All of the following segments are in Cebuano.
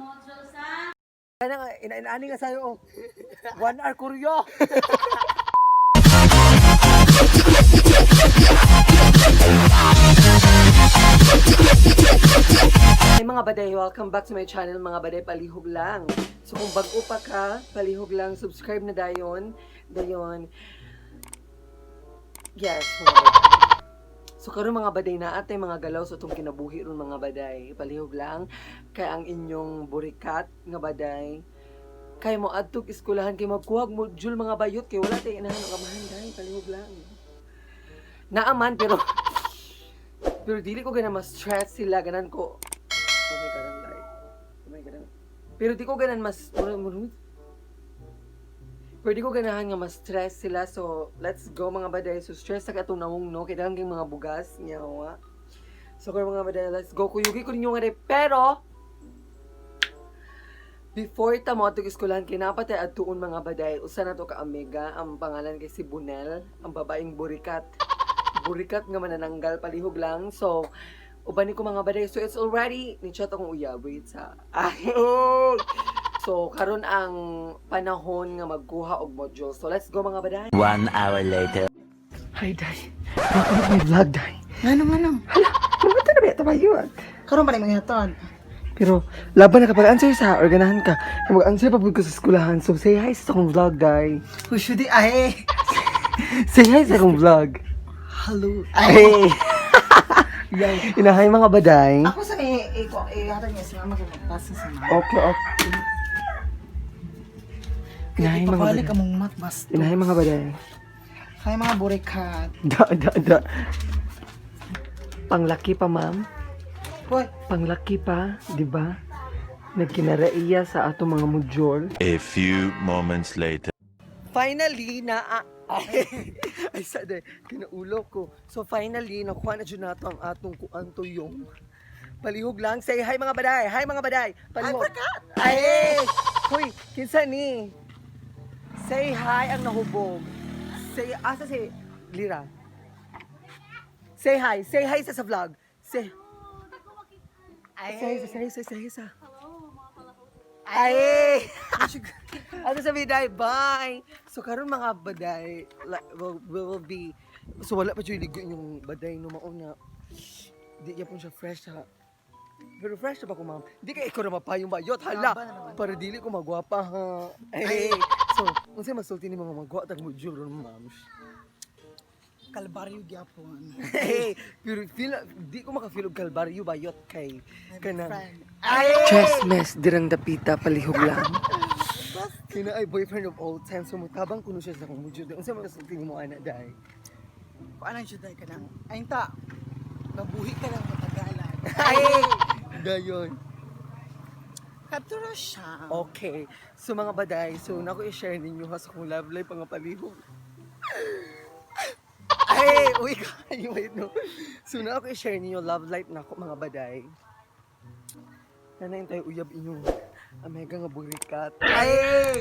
Module sa Kaya nga, ina-inaani nga sa'yo, oh. 1 hour kuryo. Hi mga baday, welcome back to my channel, mga baday, palihog lang. So kung bago pa ka, palihog lang, subscribe na dayon. Dayon. Yes, mga baday. So karon mga baday na atay mga galaw sa itong kinabuhi ron mga baday. Palihog lang kay ang inyong burikat nga baday. Kay mo adtog eskwelahan kay magkuhag module mga bayot kay wala tay inahan og amahan day, palihog lang. Naaman pero pero dili ko gana mas stress sila ganan ko. Oh my God, ang light. Oh my God. Pero di ko ganan mas pero di ko ganahan nga mas stress sila. So, let's go mga baday. So, stress sa katong nawong no. Kailangan kayong mga bugas. Nyawa. So, karon mga baday, let's go. Kuyugi ko ninyo nga day. Pero, before ta mo atong eskwelahan, kinapatay adtuon mga baday. Usa na to ka amiga. Ang pangalan kay si Bunel. Ang babaeng burikat. Burikat nga manananggal. Palihog lang. So, uban ko mga baday. So, it's already, ni chat akong uyab. Wait sa. Ay! So, karon ang panahon nga magkuha og module. So, let's go mga baday. 1 hour later. Hi, Day. Welcome to my vlog, Day. Ngano ngano? Hala, mga na ba tabayot? Karon pa rin mga ton. Pero, laban na kapag answer sa or ganahan ka. Kaya mag-answer pa pud ko sa eskwelahan. So, say hi sa akong vlog, Day. Hushudi ay. Say hi sa akong vlog. Hello. Ay. Ay! Inahay mga baday. Ako sa eh ko eh hatag niya si mama kay magpasa sa mama. Okay. Inahay mga Ipabalik baday. among mat basto. Inahay mga baday. Hi mga burikat. Da, da, da. Panglaki pa, ma'am. Hoy, Panglaki pa, di ba? Nagkinaraiya sa atong mga module. A few moments later. Finally, na ay, ay sa de, kinaulo ko. So finally, nakuha na dyan nato ang atong kuan tuyong. Palihog lang. Say hi mga baday. Hi mga baday. Palihog. Ay! Hoy, kinsa ni? Say hi ang nahubog. Say, asa si Lira? Say hi. Say hi sa vlog. Say, say, say, say, say, say, sa. Hello, mga palahog. Ay! Ano sabi, day? Bye! So, karon mga baday, like, we will be, so wala pa dyan ligo yung baday no mauna. Di yapon siya fresh ha. Pero fresh na ba ko, ma'am? Di kay ikaw na mapayong bayot, hala! Laban na naman. Para dili ko magwapa ha. Ay! So, unsay masulti ni mga magwa tag mo ron, ma'am? Kalbaryo gyapon. Hey, pero feel, di ko makafeel og kalbaryo bayot kay Kanang. kanang Ay! Chess mess dirang dapita palihog lang. Kina ay boyfriend of all time so mutabang kuno siya sa akong mujud. Unsa man sa tingin mo ana day? Kuan siya day kanang. Ay ta. Mabuhi ka lang matagalan. Ay! Dayon. Katura siya. Okay. So mga baday, so nako i-share ninyo ha sa akong love life nga palihog. Ay, uy kayo wait no. So nako i-share ninyo love life nako mga baday. Nanayin tayo uyab inyong amega nga burikat. Ay!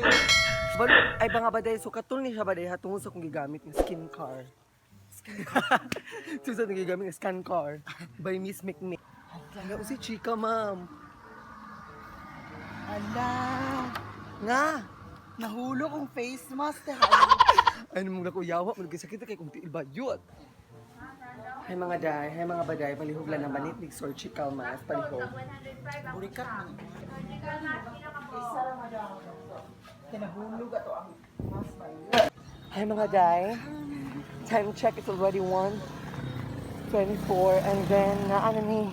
Balo, ay mga baday, so katul ni siya baday ha tungod sa akong gigamit nga skin car. Skin car. So sa akong gigamit nga skin car by Miss McMick. Hala, si chika ma'am. Ala. Nga! Nahulog ang face mask. Ano mong nakuyawa mo sakit kay kung tiil bayot. Hi mga day, hi mga baday, palihog lang ng manitnig surgical mask, palihog. 105 ang Burikat man. Surgical mask, pila ka po. Kinahulog ato ang mask ba? Hi mga day. Time check is already 1:24 and then naano ni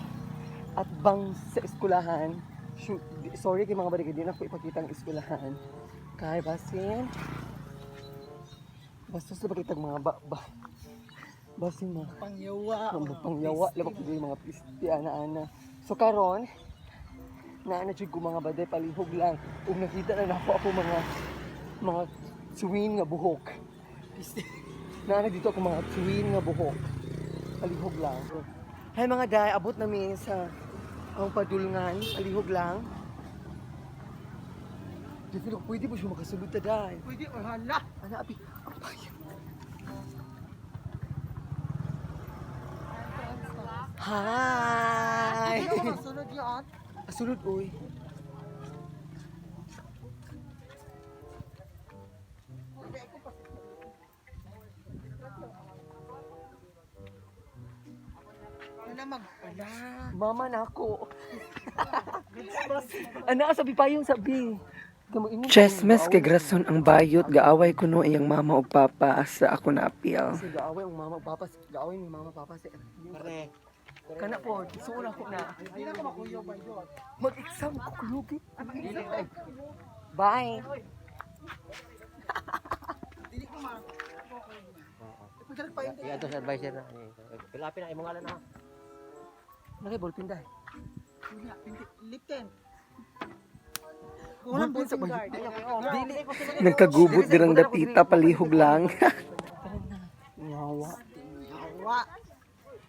at bang sa eskulahan. Shoot, sorry kay mga baday, kay di na ko ipakita ang eskulahan. Kay basin. Bastos na pakita ang mga ba, ba. Basin mga Pangyawa. Ang pangyawa, labak ko yung mga pisti, ana-ana. So karon, naana jud ko mga baday palihog lang. Ug nakita na nako ako mga twin nga buhok. Pisti. Naana dito ako mga twin nga buhok. Palihog lang. Hi mga day, abot na mi sa ang padulngan, palihog lang. Di feel ko pwede po siya makasulod ta day. Pwede or hala. Ana abi, ang payag. Hi! Hindi ko masunod yun. Asulod, uy. Ala. Mama na ako. Ana, sabi pa yung sabi. Chesmes kay Grason ang bayot, gaaway kuno iyang mama ug papa asa ako naapil. Kasi gaaway ang mama papa, gaaway ni mama papa si Kana po, suon ako na. Hindi na ako makuyaw bayot. Mag-exam ko kulugi. Bye. Dili ko ma. Pagkalag pa yun. Iya, sa advisor na. Pilapin na imong ngalan na. Nagay ballpen dai. Wala, hindi. Lip 10. Walang Ballpen sa ballpen guard. Dili. Nagkagubot dirang dapita palihog lang. Ngawa. Yawa.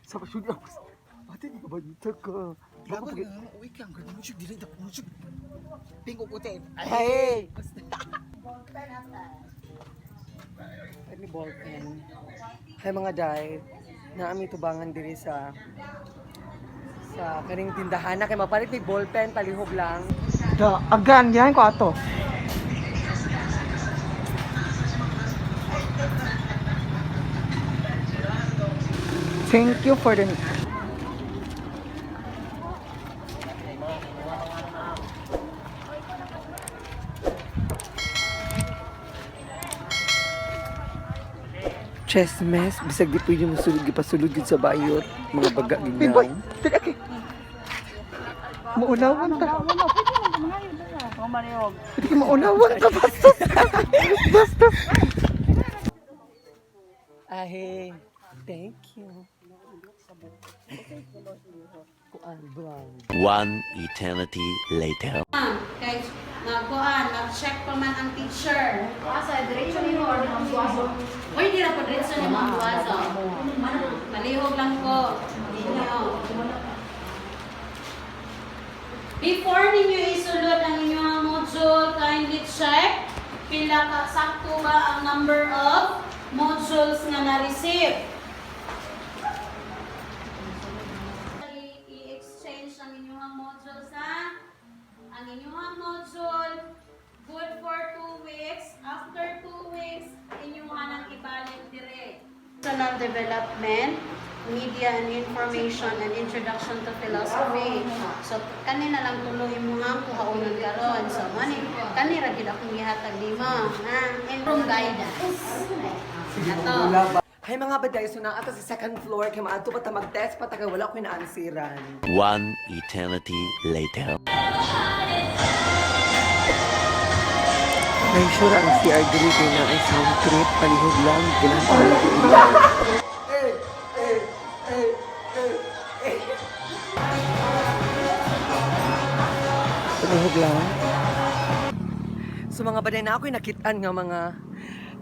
Sa pasyud ako. Ate, di ka ba dito ka? Gago na, uwi ka. Ang ganda mo siya. Dili, dako mo siya. Pink ukutin. Hey! Ay, may ballpen. Hi mga day. Naami tubangan diri sa kaning tindahan na kay mapalit may ballpen palihog lang. Da, agan yan ko ato. Thank you for the Chesmes bisag di pwede mosulod gipasulod gyud sa bayot, mga baga Big boy, gignaw. dili okay. Maunawan ta. Pwede ka maunawan ta, bastos. Bastos. Ahe, thank you. Kuan brown. One eternity later. Kay magkuan, mag-check pa man ang teacher. Asa, diretso nimo or ang buwaso? Uy, di ra po diretso nimo ang buwaso. Palihog lang ko. Ninyo. Before ninyo isulod ang inyong module, kindly check pila ka sakto ba ang number of modules nga na-receive. I-exchange ang inyong modules ha. Ang inyong module good for 2 weeks. After 2 weeks, inyong nang ibalik dire. Personal development, media and information, and introduction to philosophy. So, kanina lang tuloy mo nga kuhaunon karon. So, mani, kanira gid akong gihatag nimo, ha? And from guidance. Ato. Hi mga baday, so naa ta sa second floor kay maadto pa ta mag-test pa ta kay wala ko inaansiran. One eternity later. May sure ang CR diri kay na ay sound trip palihog lang ginahan ko ilaw. Palihog lang. So mga baday na ako'y nakitaan nga mga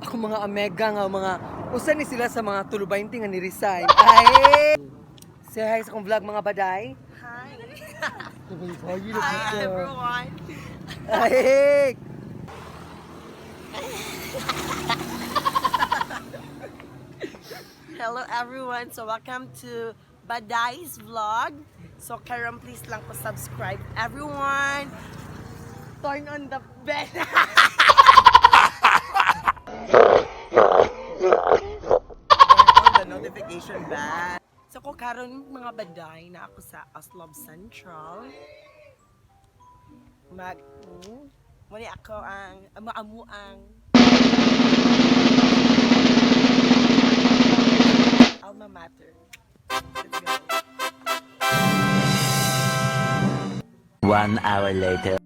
ako mga amega nga mga usa ni sila sa mga tulubaynti nga ni-resign. Ay! Say hi sa akong vlog mga baday. Hi. Hi Hi everyone. Ay! Hello everyone. So welcome to Baday's vlog. So karon please lang po subscribe everyone. Turn on the bell. Turn on the notification bell. So ko karon mga baday na ako sa Oslob Central. Mag muni ako ang maamu ang alma mater. Let's go. 1 hour later.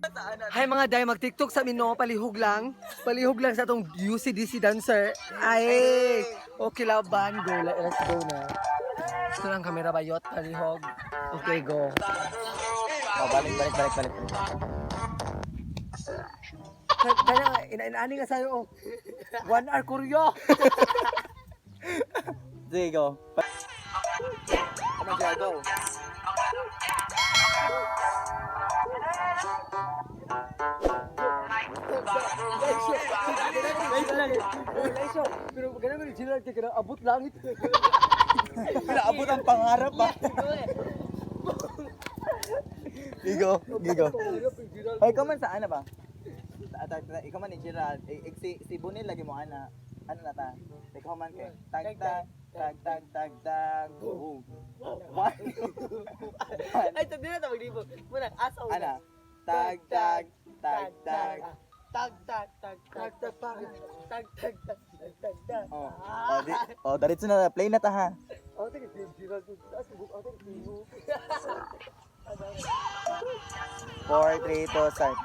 Hi mga day, mag-TikTok sa mino, palihog lang. Palihog lang sa atong UCDC dancer. Ay! Okay laban, go. Let's go na. Ito lang kamera bayot, palihog. Okay, go. Oh, balik balik balik balik. Kaya, ina-inaani nga sa'yo. Oh. 1 hour kuryo. Sige, go. Come on, go. Pero ganun rin sila kaya abot langit. Pinaabot ang pangarap ba? Gigo, gigo. Hoy, ikaw man sa ana ba? Ikaw man ni Gerald. Eh, si Bunil lagi mo ana. Ano na ta? Ikaw man kay. Tag tag. Tag, tag, tag, tag. Boom. One. Ay, tabi na tawag dito. Muna, asa una. Ana. Tag, tag, tag, tag. Tag, tag, tag, tag, tag, tag, tag, tag, tag, tag, tag, tag. Oh. Oh, di, oh, diretso na. Play na ta ha. Four, three, two, start.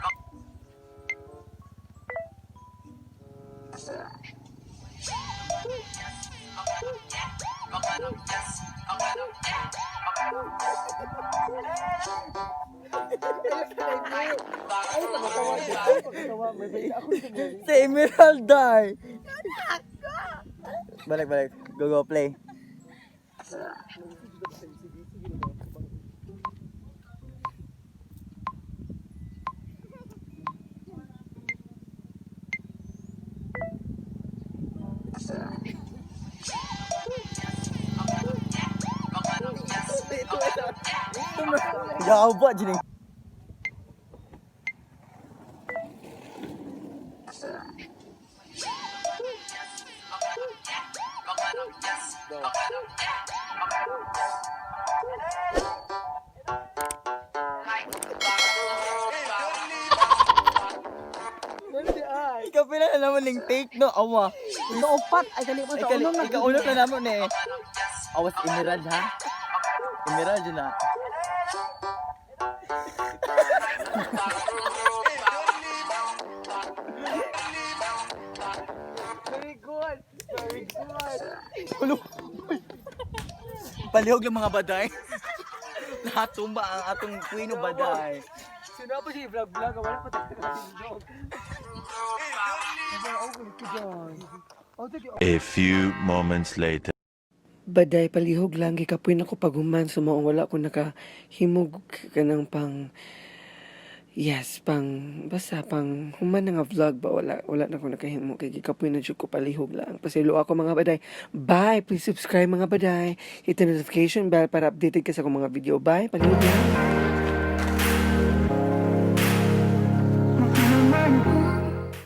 Si Emerald die. Balik, balik. Go, go, play. Yawa, Jining. Ikaw pila na naman ning take no awa. Ikaw-upat. Ay, dali mo sa unong. Ikaw unong na naman eh. Awas emerald ha. Emerald yun na. Very good. Very good. Ulo. Palihog yung mga baday. Lahat tumba ang atong queen of baday. Sino pa siya vlog vlog? Wala pa tayo nakatindog. A few moments later. Baday, palihog lang gikapoy na ko paghuman so maong wala ko nakahimog kanang pang, yes, pang basta pang human na nga vlog ba, wala wala na ko nakahimo kay gikapoy na jud ko. Palihog lang, pasaylo ako, mga baday. Bye. Please subscribe, mga baday. Hit the notification bell para updated ka sa akong mga video. Bye, palihog lang.